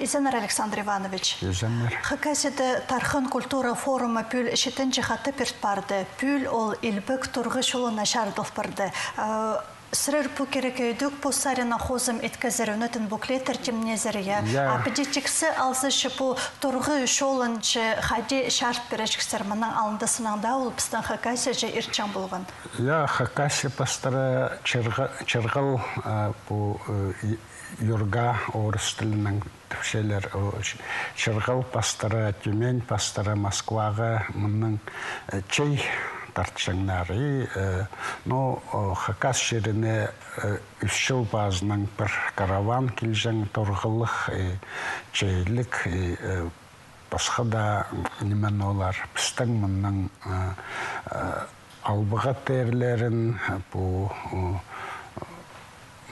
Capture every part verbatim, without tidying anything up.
Изеннер, Александр Иванович. Изеннер. Хакасияда Тархын культура форумы пӱӱл читінҷі хатап ирт парды. Пӱӱл ол Илбек Турғыс чолына чарыдыл парды. Э, сірер пу кирекке ідӧк пос саринаң хозым иткезер, ӱнетін буклеттер тимнезер, я? Я. А піди тиксі алза, че пу Турғыс чолынҷа хайди чарыт пирерҷіксер, мының алнында сыннаң даа ол пістің Хакасияҷа иртчең полған. Я, Хакасия пастыра чырғы-, чырғал, э, пу, э, и-, юрга орыс тілінең тіпчелер, о, ч-, чырғал пастыра, Тюмень пастыра Москваға мының, э, чей тартчаңнар. И, э, ну, о, Хакас чиріне, э, ӱс чыл пазынаң пір караван килҷең, турғылығ, и чейлік, и, э, пасха даа ниме олар. Пістің мының, э, э, албығат терлерін, э, пу, э,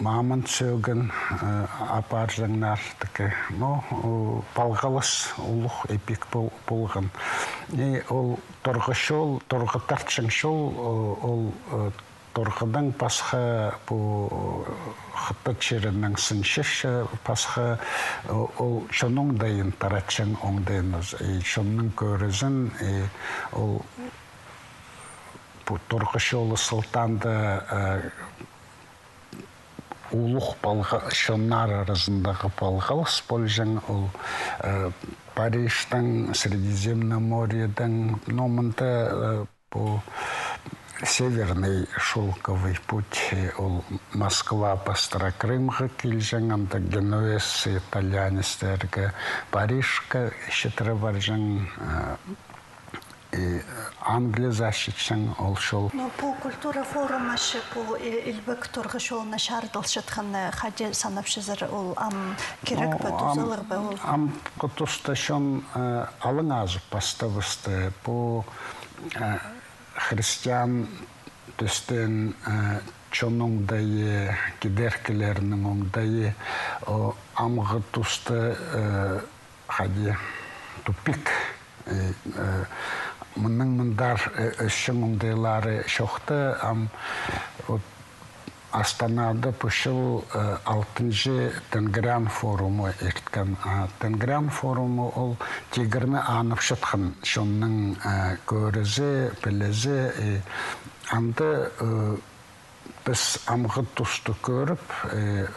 мамонт сӧӧгін, э, апарҷаңнар тікі. Ну, э, палғалыс улуғ эпик пол-, полған. И ол Турғыс чол, турғы тартчаң чол, э, ол, э, турғыдаң пасха, пу хыта чирінең сынчаң, пасха, э, ол чон оңдайын таратчаң оңдайын, и чонның кӧрізін, и ол пу Турғыс чолы сылтаанда, э, улуғ палға-, чоннар аразындағы палғалыс полҷаң, ол, э, Парижтаң, Средиземное морьедең, ну, мында, э, пу Северный шёлковый путь, э, ол Москва пастыра Крымға килҷең, анда генуэзцы, итальянецтерге Парижка читіре парҷаң, э, и Англия защитчаң ол чол. Но пу культура форумы че пу И-, Илбек Турғыс чолына чарыдылчатхан, э, хайди санапчазар, ол ам кирек пе, тузалығ ба ол? Амғы туста чон, э, алаң азып пастабысты. Пу, э, христиан тӧстеен, э, чон оңдайы, кидеркілернің оңдайы, о, амғы туста, э, хайди тупик. Э, э, мының мындар, э, ӧсчең оңдайлары чохты, ам, вот, Астанада пу чыл, э, алтынҷы Тенгриан форумы ирткен. А Тенгриан форумы ол тигірні анапчатхан чонның, э, кӧрізі, пілізі, э, анда, э, піс амғы тусты кӧріп, э,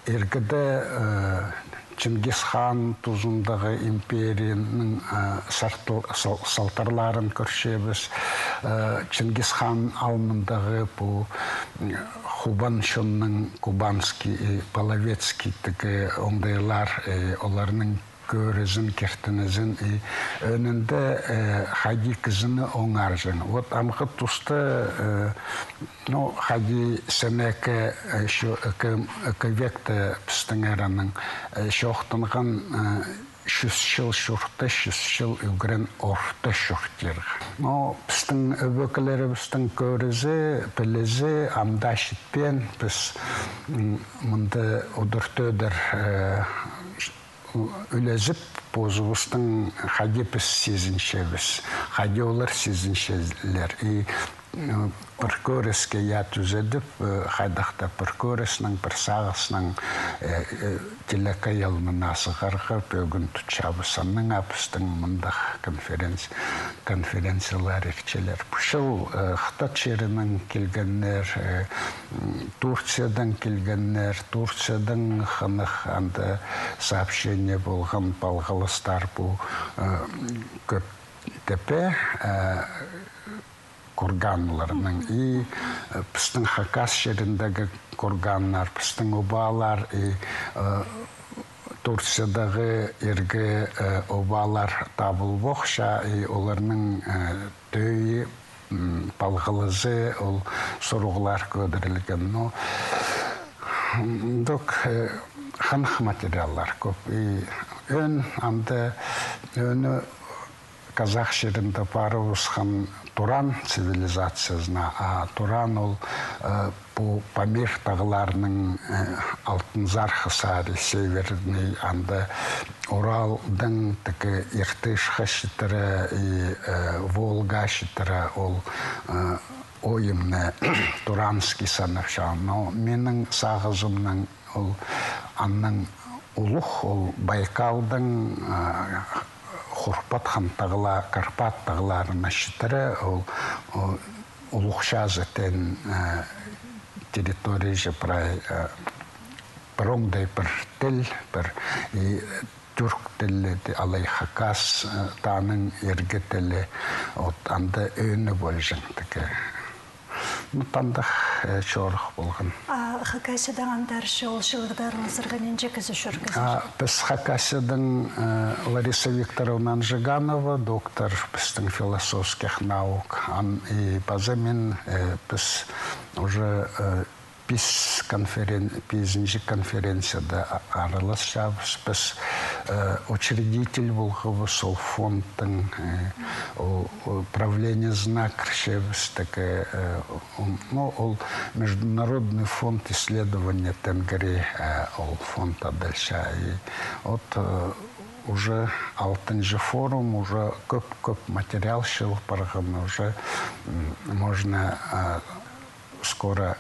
иргіде, э, Чингис хан тузындағы империяның, э, сартыл-, сал-, салтарларын кӧрчебіс. Э, Чингис хан алнындағы пу, м, хубан чонның, кубанский, э, половецкий тігі оңдайлар, э, оларның кӧрізін, киртінізін, и ӧӧнінде, э, хайди кізіні оңарҷаң. Вот амғы туста, э, ну, хайди сенеке, э, чо-, ікі, ікі векте пістің эраның, э, чоохтанған, э, чӱс чыл чуртас, чӱс чыл ӱгрен ортас чуртирға. Но пістің ӧбекелерібістің кӧрізі, пілізі ам даа читпеен, піс, м, мында удур-тӧдір, э, ӱлезіп, позыбыстың хайди піс сизінчебіс, хайди олар сизінчелер. И, м, пір кӧріске, я, тӱзедіп, э, хайдағ-да пір кӧріснең, пір сағыснаң, э, э, телекай алнына сығарға пӧгін тутчабыс. Аннаң пістің мындағ конференц-, конференциялар иртчелер. Пу чыл, э, Хыдат чирінең килгеннер, э, м, Турциядаң килгеннер, Турциядаң хынығ анда сообщение полған, палғалыстар пу, э, Кӧп тепе, э, курганнарның и, э, пістің Хакас чиріндегі курганнар, пістің обалар и, э, Турциядағы иргі, э, обалар табылбохча, и оларның, э, тӧӧй, м, палғалызы, ол сурығлар кӧдірілген. Ну, м, док, э, хынығ материаллар кӧп. И ӧӧн анда, ӧӧні казах чирінде парыбысхан Туран цивилизациязына, а Туран ол, э, пу Памир тағларының, э, алтынзар хысарии, северный, анда Уралдың тігі Иртышха читіре и, э, Волга читіре ол, э, ойымны Туранский санапча. Но минің сағызымнаң ол аннаң Улуғ ол Байкалдың, а, Хурпатхан тағла-, Карпат тағларына читіре, ол, ол Улуғ Чазы теен, а, территория же прай, а, пір оңдай пір тіл, пір и тюрк тілі, алай хакас, а, тағының иргі тілі, вот анда ӧӧні полҷаң тігі. Ну, андағ, э, чорых полған. А Хакасиядаң андар че ол чылығда араласарға нинҷе кізі чӧргезер? А, піс Хакасиядаң, э, Лариса Викторовна Анжиганова, доктор пістің философских наук, ан-, и паза мин, э, піс уже, э, пис конферен-, пизінҷі конференцияда а-, араласчабыс. Піс, э, учредитель полғабыс ол фондтың, э, ол, ол правлениезіне кірчебіс, тігі, э, м, ну, ол Международный фонд исследования Тенгри, э, ол фонд адалча. И вот, э, уже алтынҷы форум, уже кӧп-кӧп материал чыыл парған, уже, м, можно, э, скоро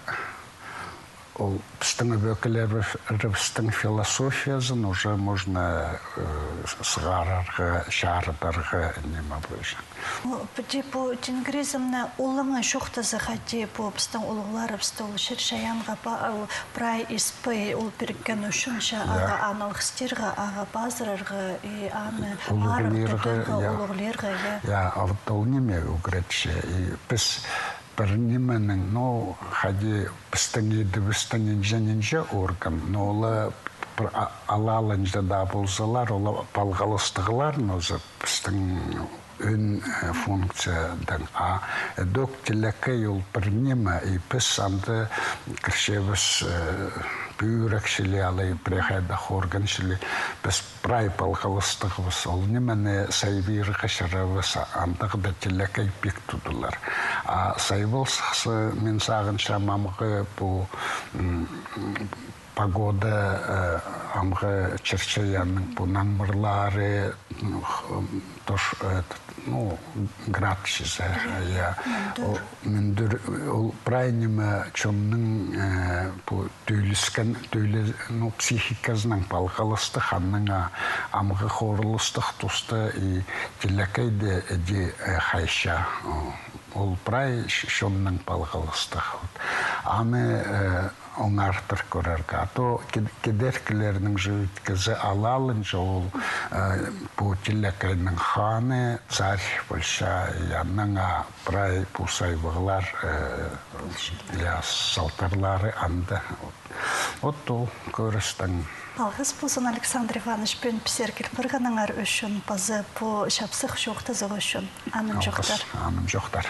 ол пістің ӧбекелерібістің философиязын уже можно, э, сығарарға, чарыдарға, ниме полҷаң. Пу, пу тенгризмні олаңай чоохтаза, хайди пу пістің улуғларыбысты ол чир-чайаанға па-, ол прай испей, ол пиріккен ӱчӱн че, ағаа, аны алғыстирға, ағаа пазырарға, и аны арығ тударға, улуғлирға, я. Я, а вот ол ниме ӱгретче, и піс пір нименің, ну, хайди пістің идібістің нинҷе-нинҷе орган, но ол пір а-, алалынҷа даа ползалар, ол палғалыстығлар, но за пістің ӧӧн, э, функциядаң. А ідӧк тілекей ол пір ниме, и піс анда кірчебіс, э, пӱӱрек чіли алай пірее хайдағ орган чіли, піс прай палғалыстығбыс, ол нимені сайбирға чарабас, андағ даа тілекей пик тудылар. А сайбал сыхса, мин сағынчам, амғы пу, м, погода, э, амғы чир-чайаанның пу наңмырлары, м, х-, м, тош, э, ну, град чізе, я. Мӱндӱр. Ол мӱндӱр, ол прай ниме чонның, э, пу тӧліскен, тӧлі-, ну, психиказынаң палғалыстығ, аннаң, а, амғы хорылыстығ туста и тілекей дее, іди, э, хайча. Ол прай ч-, чоннаң палғалыстығ. Вот. Аны, э, оңартыр кӧрерге. А то кид-, кидеркілернің же ӧткізі алалынҷа ол, э, пу тілекейнің ханы, царь полча, и аннаң, а, прай пу сайбағлар, э, я, салтарлары анда. Вот. Вот ол кӧрістің. Алғыс ползын, Александр Иванович, пӱӱн пістерге кил парғаныңар ӱчӱн, паза пу чапсых чоохтазығ ӱчӱн. Анымҷохтар. Алғыс, анымҷохтар.